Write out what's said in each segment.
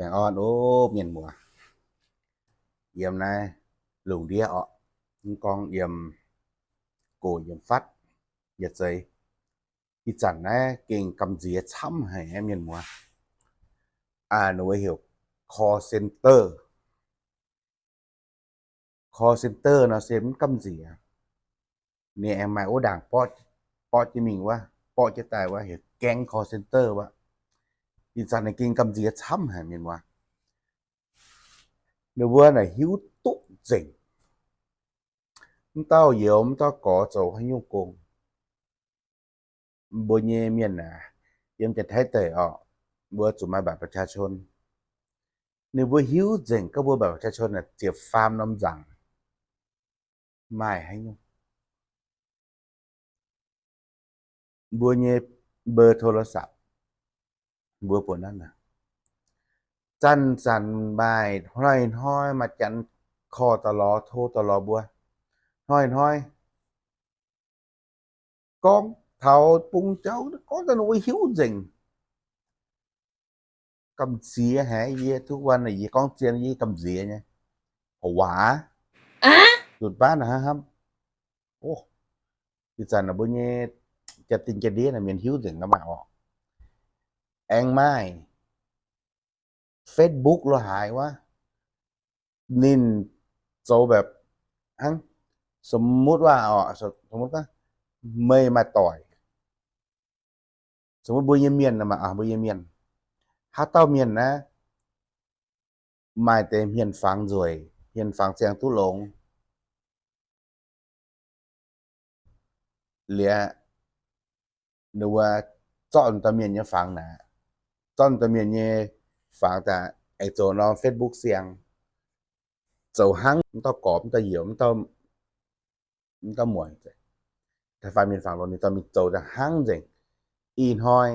Baengh orn oc mienh muoz. Yiem naaiv lungh ndiev orqc, mv gorngv yiem gox yiem fatv, yietc zeiz, ih zanc naaiv gengh gamh nziex camv haic mienh muoz. Aa, ninh mbuo heuc call center. Call center nor se mv gamh nziex. Ninh aengx maaih wuov ndaangc borqv, borqv jienv mingh wuov, borqv jienv daaih wuov, heuc gang call center wuov. Ih zanc ninh gengh gamh nziex camv haic mienh muoz. Ninh mbuo naaic hiuv duqv nzengc, mv dauh youz mv dauh gorx zoux haaix nyungc gong. Mbuo nyei mienh aah, yiem Janx-Taiv deic orqc, mbuo zuqc maaih บัตรประชาชน. Ninh mbuo hiuv nzengc gorngv mbuo บัตรประชาชน naaic ziepc faam norm nzaangc maaih haaix nyungc. Mbuo nyei เบอร์โทรศัพท์ mbuo buonc naaiv naaic, zanc-zanc maaih hnoi-hnoi maaih Janx korv daaih lorz, tov daaih lorz mbuo. Hnoi-hnoi gorngv taux bung jauv, gorngv daaih ninh mbuo hiuv nzengc. Gamh nziex haic. Yie duqv wuov naaic yie gorngv zien, yie gamh nziex nyei. Houc waac, zutc baav naaic hnangv hnamv. Ih zanc naaic mbuo nyei jaa-dingh jaa-ndiev naaic mienh hiuv nzengc ga'maaih orqc. Aengx maaih Facebook lo haaix wuov, ninh zoux แบบ hnangv, สมมุติว่า orqc, สมมุติว่า meih maaih doic, สมมุติ mbuo nyei mienh, mbuo nyei mienh, haaix dauh mienh naaiv maaih deix hmien fangx nzueic, hmien fangx ziangh duqv longx liuz, ninh mbuo zorqv dauh mienh nyei fangx naaic, zorqv dauh mienh nyei fangx daaih aengx zoux norm Facebook siang, zoux hnangv mv dauh gorx, mv dauh youz, mv dauh mueic, da'faanh mienh fangx longx, ninh dorh mingh zoux daaih hnangv nzengc. Ih hnoi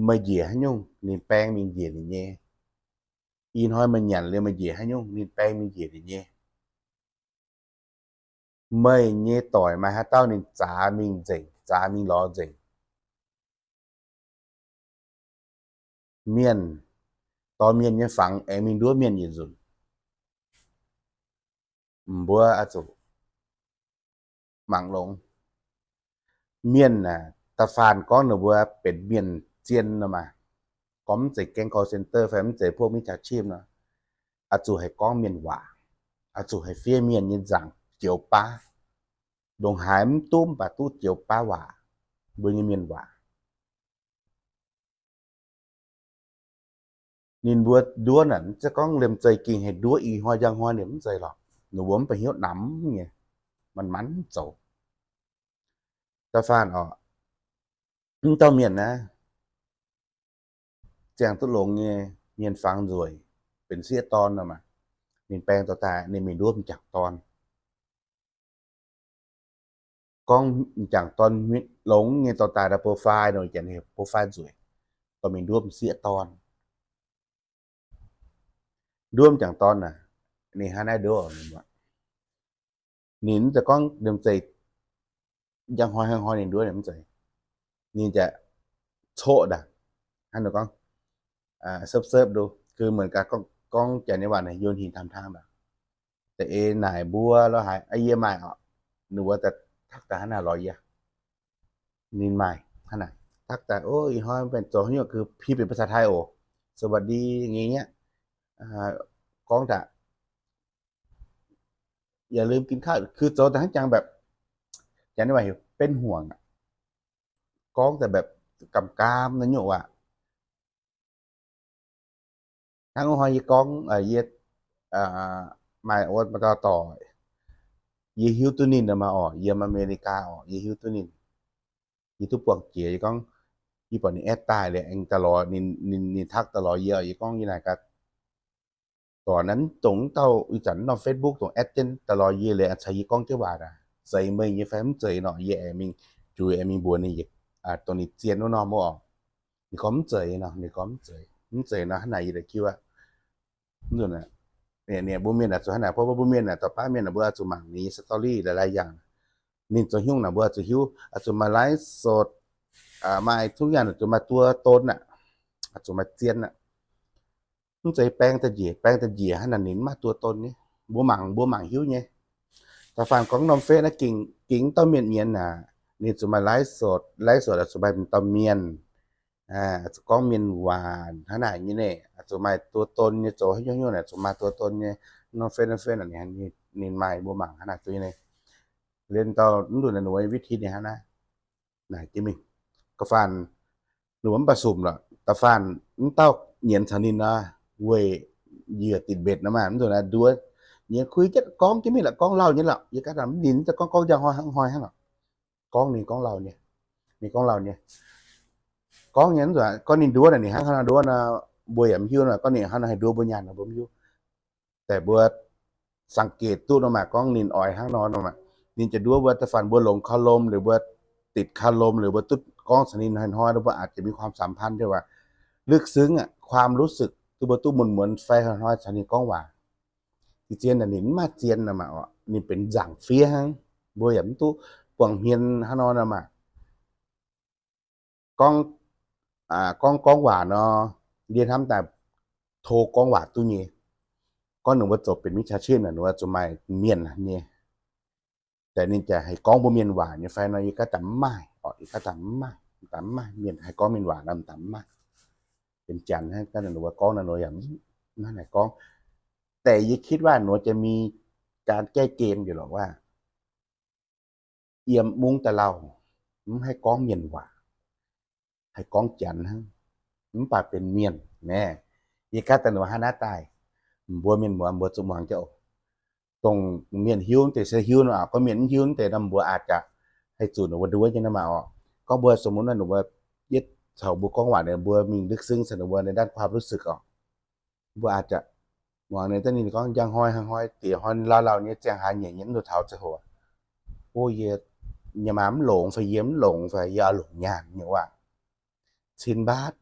meih njiec haaix nyungc, ninh baeng mingh njiec ninh nyei. Ih hnoi meih nyanc liuz meih njiec haaix nyungc, ninh baeng mingh njiec ninh nyei. Meih nyei doic maaih haaix dauh ninh zaax mingh nzengc, zaax mingh lorz nzengc. Mienh, dorh mienh nyei fangx aengx mingh nduov mienh yietc nzunc. Mbuo oix zuqc mangc longx. Mienh aah, da'faanh gorngv ninh mbuo benx mienh zien nor maah, gorngv mv zeiz แก๊ง call center fai mv zeiz พวกมิจฉาชีพ nor, oix zuqc haih gorngv mienh waac, oix zuqc haih fiev mienh nyei nzaangc joux baav. Ndongc haaix mv duqv mv baac duqv joux baav waac, mbuo nyei mienh waac. Ninh mbuo nduov naaic, mv zeiz gorngv liemh zeih gengh haih nduov ih hnoi njang hnoi ninh mv zeiz lorqc. Ninh mbuo mv baac hnyouv namx nyei, manc-manc zoux. Da'faanh orqc, mv dauh mienh naaiv ziangh duqv longx nyei, mienh fangx nzueic, benx sieqv dorn nor maah, ninh baeng dorh daaih ninh mingh nduov m'jangc dorn. Gorngv m'jangc dorn longx nyei dorh daaih profile nor, janx profile nzueic, dorh mingh nduov m'sieqv dorn. Nduov m'jangc dorn naaic, ninh hnangv naaiv nduov, ninh mv zeiz gorngv liemh zeih njang hnoi hnoi ninh nduov, ninh mv zeiz. Ninh ziouc coqv daaih, hnangv ninh gorngv, sớp sớp du, gux mienh gaax gorngv janx nyei waac naaic, โยนหินถามทาง daaih. Da'eix naaic mbuo lo haaix, yie maaih orqc, ninh mbuo daaih ทัก daaih hnangv naaic lorz yie. Ninh maaih hnangv naaic ทัก daaih, ov, ih hnoi mv benx zoux haaix nyungc, gux pin benx ภาษาไทย oc, สวัสดี nyei aqv, gorngv daaih อย่าลืมกินข้าว gux zoux daaih hnangv jangx แบบ janx nyei waac heuc เป็นห่วง aqv. Gorngv daaih แบบ gamh gaam naaiv nyungc waac. Hnangv wuov hnoi yie gorngv, yie maaih wuov dauh dorc, yie hiuv duqv ninh maah orqc, yiem America orqc, yie hiuv duqv ninh. Yie duqv buangh jiex, yie gorngv, yie buatc ninh add daaih liuz aengx daaih lorz ninh, ninh ทัก daaih lorz yie, yie gorngv yie naaic gaax, dorc naaiv mv dongh wuov dauh ih zanc norm Facebook dongh add jienv daaih lorz yie liuz aengx caux yie gorngv jienv waac aac, zeiz meih nyei fai mv zeiz nor, yie aengx mingh juix, aengx mingh mbuox ninh, dongh ninh zien wuov norm wuov orqc. Ninh gorngv mv zeiz nor, ninh gorngv mv zeiz, mv zeiz nor hnangv naaic yie daaih jiu aqv. Mv zuqc, mbuo mienh aah zuqc hnangv naaic, mbuo mienh aah, dorh baav mienh aah, mbuo oix zuqc mangc ninh nyei story laaix laaix yangh. Ninh zoux haaix nyungc naaic mbuo oix zuqc hiuv, oix zuqc maaih ไลฟ์สด, maaih ทุกอย่าง zuqc maaih duo don aqv, oix zuqc maaih zien aqv. Mv zeiz baeng da'njiec, baeng da'njiec hnangv naaic ninh mv maaih ตัวตน nyei. Mbuo mangc, mbuo mangc hiuv nyei. Da'faanh gorngv norm fei naaiv gengh, gengh dauh mienh nyienz aac, ninh zuqc maaih ไลฟ์สด, ไลฟ์สด zuqc maaih dauh mienh, zuqc gorngv mienh waac hnangv naaic nyei naaic, zuqc maaih ตัวตน nyei, zoux haaix nyungc nyungc naaic zuqc maaih ตัวตน nyei. Norm fei, norm fei naaic ninh maaih, mbuo mangc hnangv naaic duqv nyei. Liuz dauh mv nduqc naaic ninh วิธี ninh hnangv naaiv. Naaic jienv mingh, da'faanh ninh mv baac sumc lorqc. Da'faanh mv dauh nyienz caux ninh nor, weic yie ติดเบส nor maah, mv nduqc naaic nduov, nyienz kuh jienv gorngv jienv mingh lorqc, gorngv lauh nyei lorqc. Yie ganh mv ninh, gorngv gorngv njang hnoi hnoi hnangv lorqc. Gorngv ninh gorngv lauh nyei, ninh gorngv lauh nyei. Gorngv nyei, gorngv ninh nduov naaic ninh hnangv haaix nor nduov nor, mbuo yaac mv hiuv nor, gorngv ninh hnangv haaix nor haih nduov mbuo nyaanh nor mbuo mv hiuv. Daaih mbuo สังเกต duqv nor maah, gorngv ninh oix hnangv nor nor maah, ninh jiex nduov mbuo. Da'faanh mbuo longx คารม liuz, mbuo ติด คารม liuz, mbuo duqv gorngv caux ninh hnoi hnoi, mbuo aah ziec mingh ความสัมพันธ์ deix waac ลึกซึ้ง aqv, ความรู้สึก duqv mbuo duqv muonz muonz fai hnoi hnoi caux ninh gorngv waac. Da'zien naaic ninh mv maaih zien nor maah oc, ninh benx nzaangc fiev hnangv. Mbuo yaac mv duqv buangh hmien hnangv nor nor maah. Gorngv, gorngv, gorngv waac nor, ndie hnamv daaih โทร gorngv waac duqv nyei. Gorngv ninh mbuo zoux benx มิจฉาชีพ naaic, ninh mbuo zuqc maaih mienh nyei. Daaih ninh jaax haih gorngv mbuo mienh waac nyei fai nor, yie ganh daaih mv maaih oc, yie ganh daaih mv maaih, daaih mv maaih mienh haih gorngv mienh waac nor, daaih mv maaih. Benx janx hnangv, ganh ninh mbuo gorngv nor, ninh mbuo yaac mv haih gorngv. Daaih yie คิดว่า ninh mbuo jiex mingh การแก้เกม njiec lorqc waac, yiem mungv daaih lauh, mv haih gorngv mienh waac, haih gorngv janx hnangv, mv baac benx mienh naaic. Yie ganh daaih ninh mbuo hnangv naaiv daaih, mbuo mienh muoz mbuo zuqc muangx jienv oc. Dongh mienh hiuv deix se hiuv nor, gorngv mienh mv hiuv deix nor mbuo aah ziec haih zuqc ninh mbuo nduov nyei nor maah oc. Gorngv mbuo สมมุติ nor ninh mbuo yietv caux mbuo gorngv waac naaic, mbuo mingh ลึกซึ้ง caux ninh mbuo ในด้านความรู้สึก oc. Mbuo aah ziec muangx ninh daaih ninh gorngv njang hnoi hnoi diex hnoi lauh lauh nyei ziangh hlaax nyeic nyei mv duqv taux ziangh hoc, o, yie, yie maa mv longx fai yie mv longx fai yie oix longc nyaanh nyei waac, cin mbaatv,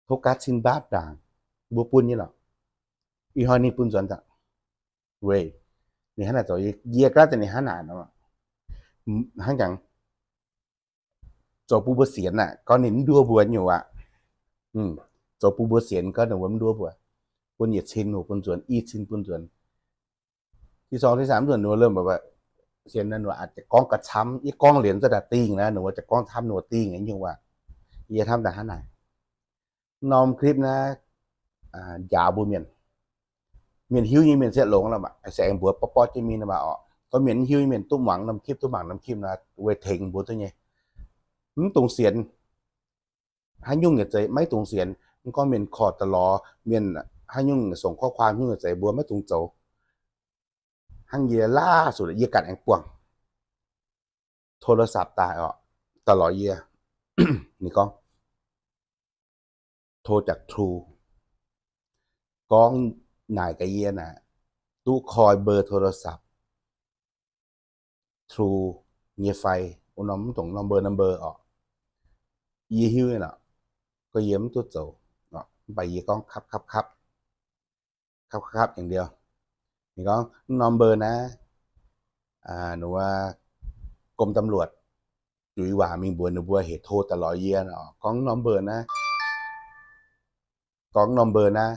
โฟกัส cin mbaatv ndaangc, mbuo bun nyei lorqc. Ih hnoi ninh bun nzuonx daaih, weic ninh hnangv naaic zoux, yie ganh daaih ninh hnangv naaic nor, hnangv jangx zoux bun mbuo sienx aqv, gorngv ninh mv nduov mbuo nyei waac. Zoux bun mbuo sienx, gorngv ninh mbuo mv nduov mbuo, bun yietc cin hoc bun nzuonx, i cin bun nzuonx. Da'nyeic, da'nyeic, mv nzuonx ninh mbuo lomh mbuo sienx nor, ninh mbuo aah ziec gorngv ga'camv, yie gorngv liuz za'gengh dingh naaiv, ninh mbuo ziec gorngv camv ninh mbuo dingh nyei waac. Yie hnamv daaih hnangv naaic. Norm คลิป naaiv njaaux mbuo mienh, mienh hiuv nyei mienh se longx lorqc, se aengx mbuox borqv borqv jienv mingh nor maah oc. Gorngv mienh mv hiuv nyei mienh duqv muangx norm คลิป, duqv mangc norm คลิป nor, weic tengx mbuo duqv nyei. Mv dungx sienx haaix nyungc nyei zeiz, maiv dungx sienx. Mv gorngv mienh korv daaih lorz, mienh haaix nyungc songc ข้อความ nyungc nyei zeiz, mbuo maiv dungx zoux. Hnangv yie ล่าสุด yie ganh aengx buangh โทรศัพท์ daaih oc, daaih lorz yie. Ninh gorngv โทรจาก True, gorngv naaic gaax yie naaic, duqv koi เบอร์โทรศัพท์ True nyei fai, wuov norm mv dongc number number oc. Yie hiuv nyei lorqc, gorngv yie mv duqv zoux, mv baac yie gorngv kapv kapv kapv, kapv kapv kapv อย่างเดียว. Ninh gorngv norm เบอร์ naaiv, ninh wuov กรมตำรวจ juix waac mingh mbuox ninh mbuo heuc โทร daaih lorz yie oc. Gorngv norm เบอร์ naaiv, gorngv norm เบอร์ naaiv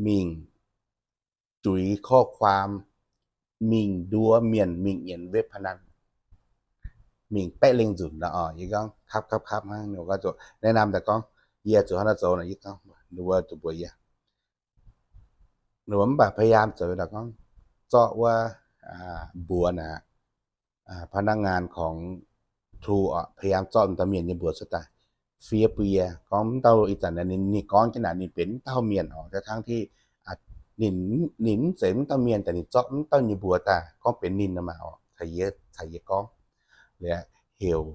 mingh juix ข้อความ mingh nduov mienh mingh nyienz เว็บพนัน, mingh baeqv lengh nzunc lorqc oc. Yie gorngv kapv kapv kapv hnangv, ninh gorngv zuqc แนะนำ daaih gorngv yie zuqc hnangv naaiv zoux nor, yie gorngv ninh mbuo zuqc mbuox yie. Ninh mbuo mv baac พยายาม zoux daaih gorngv zorqv wuov mbuox naaic พนักงานของ True oc, พยายาม zorqv dauh mienh nyei mbuox cuotv daaih fiev bun yie. Gorngv mv dauh ih zanc ninh gorngv jienv naaic ninh benx mv dauh mienh oc, hnangv-hnangv ninh, ninh mv zeiz mv dauh mienh, daaih ninh zorqv mv dauh nyei mbuox daaih gorngv benx ninh nor maah oc, caux yie, caux yie gorngv. Liuz heuc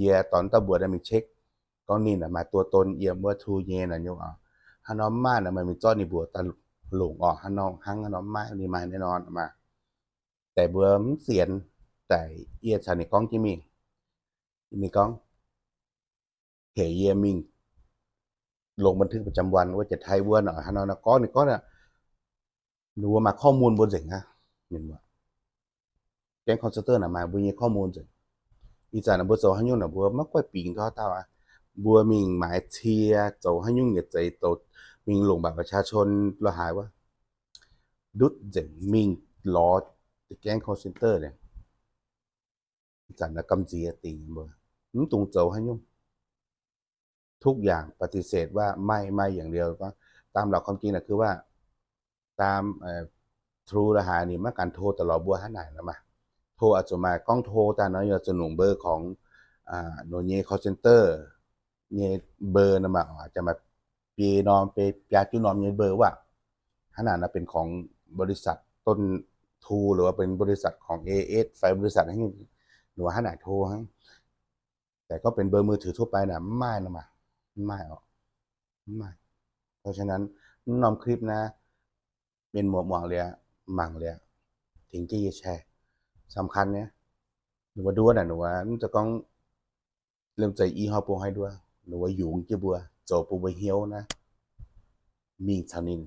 yie dorh dauh mbuox naaiv mingh เช็ค, gorngv ninh maaih ตัวตน yiem wuov True nyei naaic nyungc oc. Hnangv nor mv maaih nor meih mingh zorqv ninh mbuox daaih longc oc. Hnangv nor, hnangv nor mv maaih, ninh maaih แน่นอน oc maah. Daaih mbuo mv sienx, daaih yie caux ninh gorngv jienv mingh. Ninh gorngv heuc yie mingh ลงบันทึกประจำวัน wuov jiex Taiv wuov nor, hnangv nor nor gorngv, ninh gorngv ninh mbuo maaih ข้อมูล mbuo nzengc aqv. Mienh muoz, gang คอลเซ็นเตอร์ naaic maaih mbuo nyei ข้อมูล nzengc. Ih zanc naaic mbuo zoux haaix nyungc naaic mbuo maiv guaih bingx tov dauh aqv. Mbuo mingh maaiz cie, zoux haaix nyungc nyei zeiz, zoux mingh longc บัตรประชาชน la'haaix wuov, ndutv nzengc mingh lorz deix gaengh call center naaic. Ih zanc naaiv gamh nziex dingc mbuo, mv dungx zoux haaix nyungc. ทุกอย่างปฏิเสธว่าไม่ ไม่ อย่างเดียว ก็ตามหลักความจริงนะ คือว่า ตาม True la'haaix ninh maiv ganh โทร daaih lorz mbuo hnangv naaic nor maah. โทร oix zuqc maaih gorngv โทร daaih nor yaac zuqc longc เบอร์ ของ ninh nyei call center nyei เบอร์ nor maah, oix zuqc maaih biei norm, biei biaa juqv norm nyei เบอร์ wuov. Hnangv naaic nor benx ของ บริษัท ต้น True หรือว่า เป็น บริษัท ของ เอเอส fai บริษัท hnangv naaic โทร hnangv. Daaih gorngv benx เบอร์ มือถือ ทั่วไป naaic mv maaih nor maah, mv maaih oc, mv maaih. เพราะฉะนั้น norm clip naaiv mienh muoz muangx liuz, mangc liuz, tengx jienv yie share, สำคัญ nyei. Ninh mbuo nduov naaic ninh mbuo mv zeiz gorngv liemh zeih i hnoi bung haaix nduov, ninh mbuo yungz jienv mbuo, zoux bun mbuo hnyouv naaiv mingh caux ninh.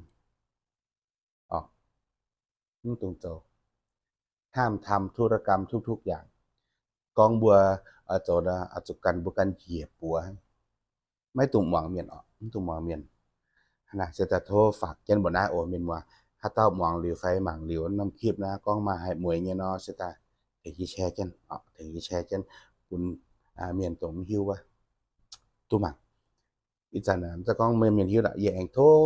Mv dungx zoux. ห้ามทำธุรกรรมทุกๆ อย่าง. Gorngv mbuo oix zoux, oix zuqc ganh mbuo ganh njiec buoz, maiv dungx muangx mienh oc, mv dungx muangx mienh. Naaiv se daaih tov ฝาก jienv mbuo naaiv oc mienh muoz. Haaix dauh muangx liuz fai mangc liuz norm clip naaiv gorngv maaih haaix mueiz nyei nor se daaih tengx yie share jienv, tengx yie share jienv bun mienh dongh mv hiuv wuov duqv mangc. Ih zanc mv zeiz gorngv mienh hiuv lorqc, yie aengx tov,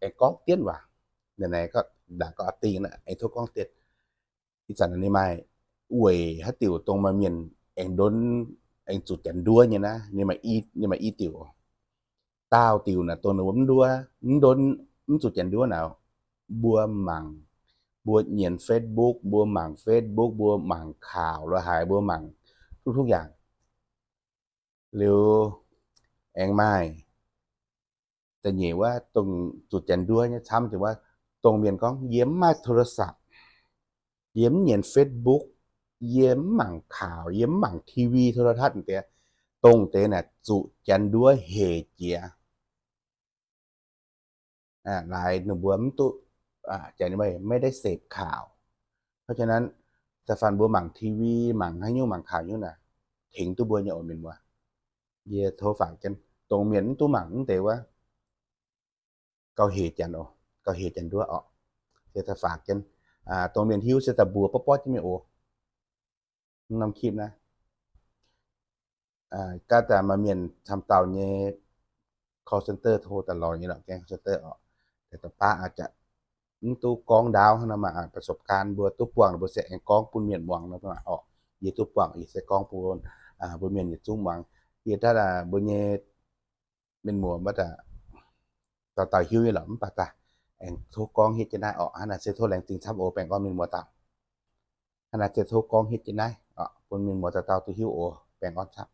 aengx gorngv dietv waac. Naaic naaic, naaic gorngv dingc, aengx tov gorngv dietv. Ih zanc ninh maaih weic haaix diuc dongh maaih mienh aengx ndonv, aengx zuqc janx nduov nyei naaiv, ninh maaih i diuc. Daauh diuc naaic dongh ninh mbuo mv nduov, mv ndonv, mv zuqc janx nduov naaic, mbuo mangc, mbuo nyienz Facebook, mbuo mangc Facebook, mbuo mangc ข่าว la'haaix, mbuo mangc ทุกๆ อย่าง. Liuz aengx maaih da'nyeic wuov dongh zuqc janx nduov nyei camv deix wuov, dongh mienh gorngv yie mv maaih โทรศัพท์, yie mv nyienz Facebook, yie mv mangc ข่าว, yie mv mangc ทีวี โทรทัศน์ deix, dongh deix naaic zuqc janx nduov hec jiex. Laaix ninh mbuo mv duqv, janx ไม่ได้เสพข่าว. เพราะฉะนั้น da'faanh mbuo mangc ทีวี, mangc haaix nyungc, mangc ข่าว nyungc naaic, tengx duqv mbuo nyei oc mienh muoz. Yie tov ฝาก jienv dongh mienh mv duqv mangc mv deix wuov, gauh hec janx oc, gauh hec janx nduov oc. Se daaih ฝาก jienv, dongh mienh hiuv se daaih mbuox borqv borqv jienv mingh oc. Norm clip naaiv, gaav daaih maaih mienh camv dauh nyei call center โทร daaih lorz nyei lorqc, gaengh คอลเซ็นเตอร์ oc. Daaih da'baav aqv, mv duqv gorngv ndaauv hnangv nor maah, ประสบการณ์ mbuo duqv buangh, mbuo se aengx gorngv bun mienh muangx nor maah oc. Yie duqv buangh, yie se gorngv bun, bun mienh yietc zungv muangx. Yie daaih mbuo nyei mienh muoz maiv daaih dauh dauh hiuv nyei lorqc, mv baac daaih aengx tov gorngv hietv jienv naaiv oc. Hnangv naaic se tov laengz zingh camv oc, baengh orn mienh muoz dauh. Hnangv naaic se tov gorngv hietv jienv naaiv oc, bun mienh muoz dauh dauh duqv hiuv oc, baengh orn camv.